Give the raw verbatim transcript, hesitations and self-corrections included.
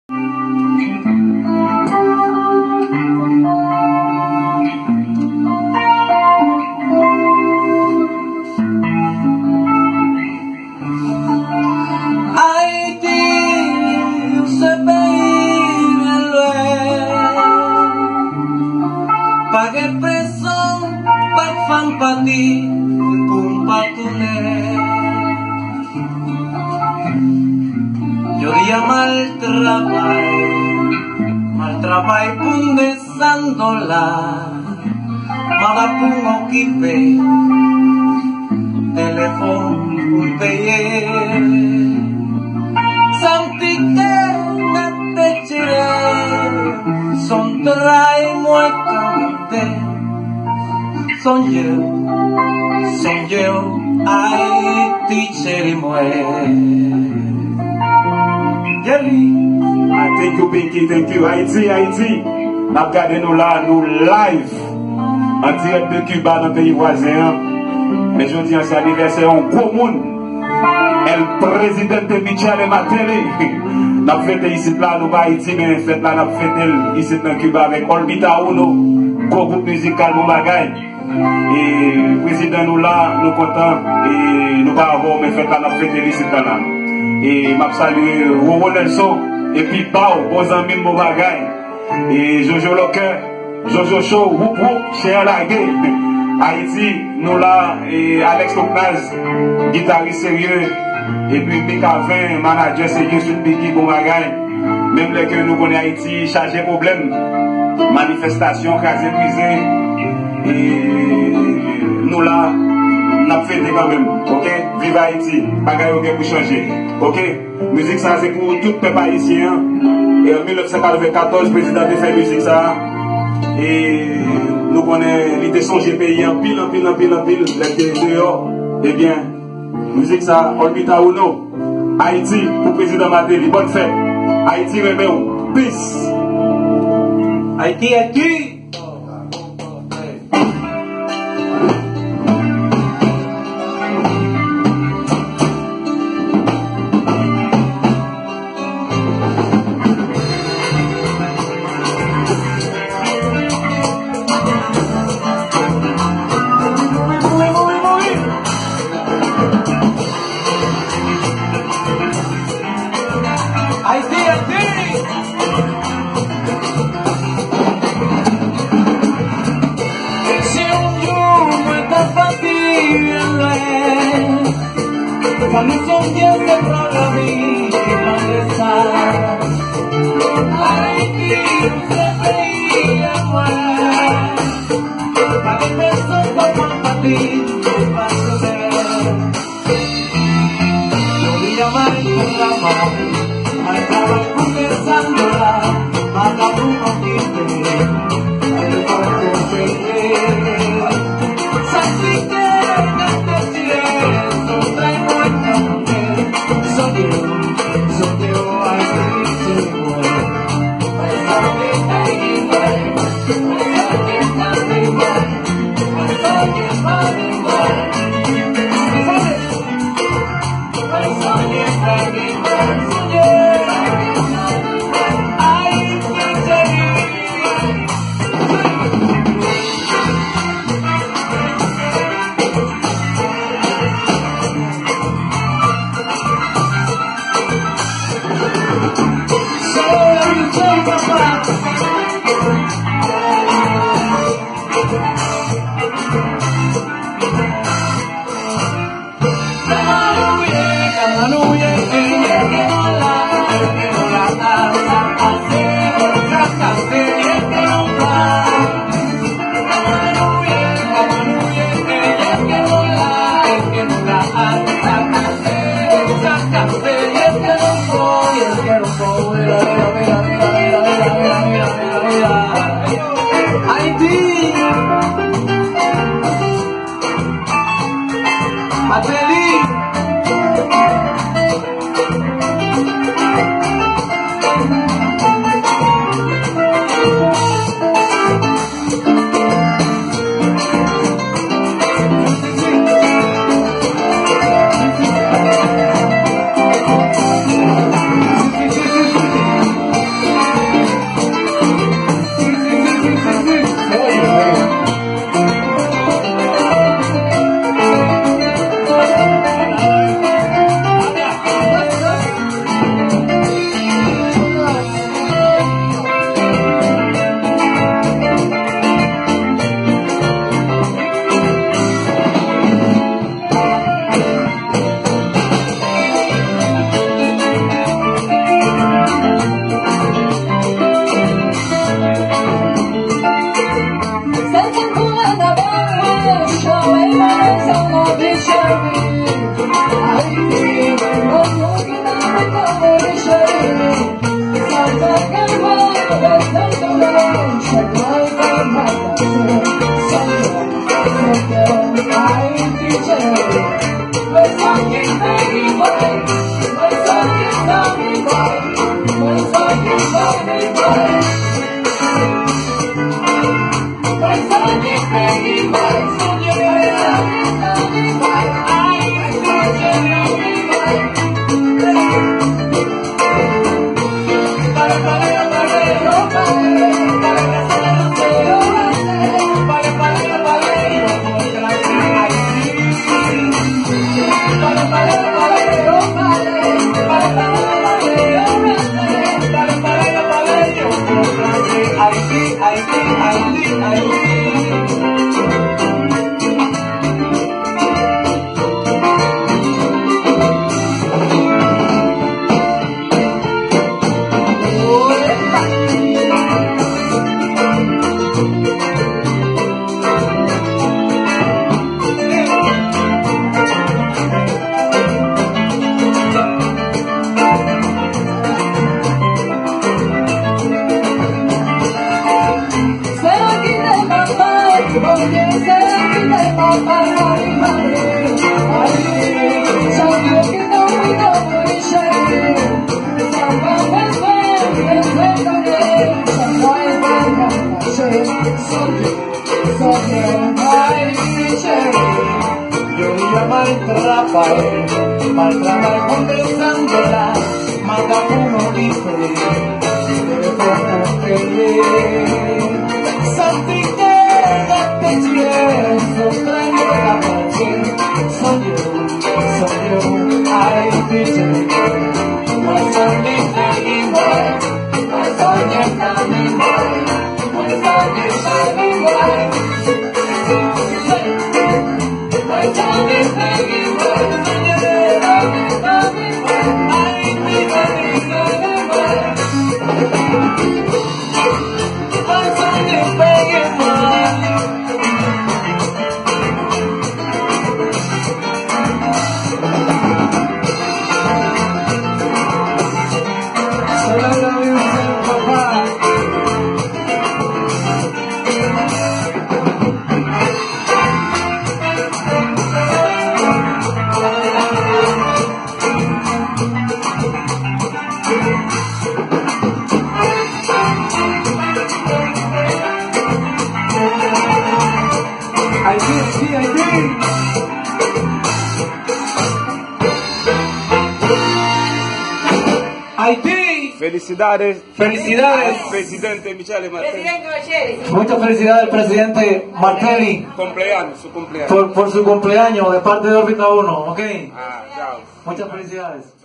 Ayiti, ou se peyi mwen lwen. Pa gen prezon, pa fanm pati pou m pa tounen. Jodi a m al travay, m al travay pou m desann dola. Manda pou m okipe telefòn pou m peye. Sa m pike n ap detire, se yon tray mwen kanpe. Sonje w, sonje w, Ayiti cheri mwen. Jerry. Ah, thank you, Pinky, thank you. Ayiti, Ayiti. N ap gade nou la, nou live. An dirèk de Kiba nan peyi vwazen an. Men jodi an, se anivèsè yon gwo moun. El Presidente Michele Martelly. N ap fete isit la, nou pa Ayiti, men fèt la, n ap fete l isit nan Kiba avèk Olbita Uno, gwo gwoup mizikal Bon Bagay. E prezidan nou la, nou kontan, e nou pa avè w, men fèt la, n ap fete l isit la la. E m ap salye Roro Nelson, epi Baw, bon zanmi m, Bon Bagay. E Jojo Lòkè, Jojo Show, woup woup, chè a lage. Ayiti, nou la, e Alex Koknaz, gitaris serye, epi Mikaven, manadjè serye, Sweet Biggie, Bon Bagay. Menm lè ke nou konnen Ayiti chaje pwoblèm, manifestasyon, kraze brize, e nou la, n ap fete kanmenm, oke? Viv Ayiti, bagay yo gen pou chanje, oke? Mizik sa se pou tout pèp ayisyen an. E an mil nèf san katreven katòz, prezidan te fè mizik sa. E nou konnen li te sonje peyi anpil, anpil, anpil, anpil, lè l te deyò. Ebyen, mizik sa, Olbita Uno, Ayiti, pou prezidan Martelly. Bòn fèt. Ayiti renmen w. Peace. Ayiti, Ayiti. Ayiti, Ayiti. Si yon jou mwen ta pati byen lwen, fò nou sonje se pa lavi ki mande sa. Ayiti, se peyi a mwen. Pa gen pèsonn k ap pran pati pou pa sonnen. Jodi a m al travay, m al travay pou desann dola, m al travay pou okipe, al fè peye. Sa ki te nan tèt li, se yon tray mwen kanpe. Sonje w, sonje w, Ayiti, sonje w. Ayiti. Martelly. Yo, yo mal travay, mal travay pou desann dola, maga pou nou livre, telefòn pou peye. Santi ke rete dye, sou tren yo ka pati, san yo, san yo, Ayiti, mwen santi peyi mwen, mwen santi peyi mwen. Ayiti, Ayiti, Ayiti. Ayiti. Felicidades. Felicidades. Presidente Michele Martelly. Presidente Michele. Muchas felicidades, presidente Martelly. Cumpleaños, su cumpleaños. Por, por su cumpleaños, de parte de Órbita uno, ¿ok? Ah, chao. Muchas felicidades.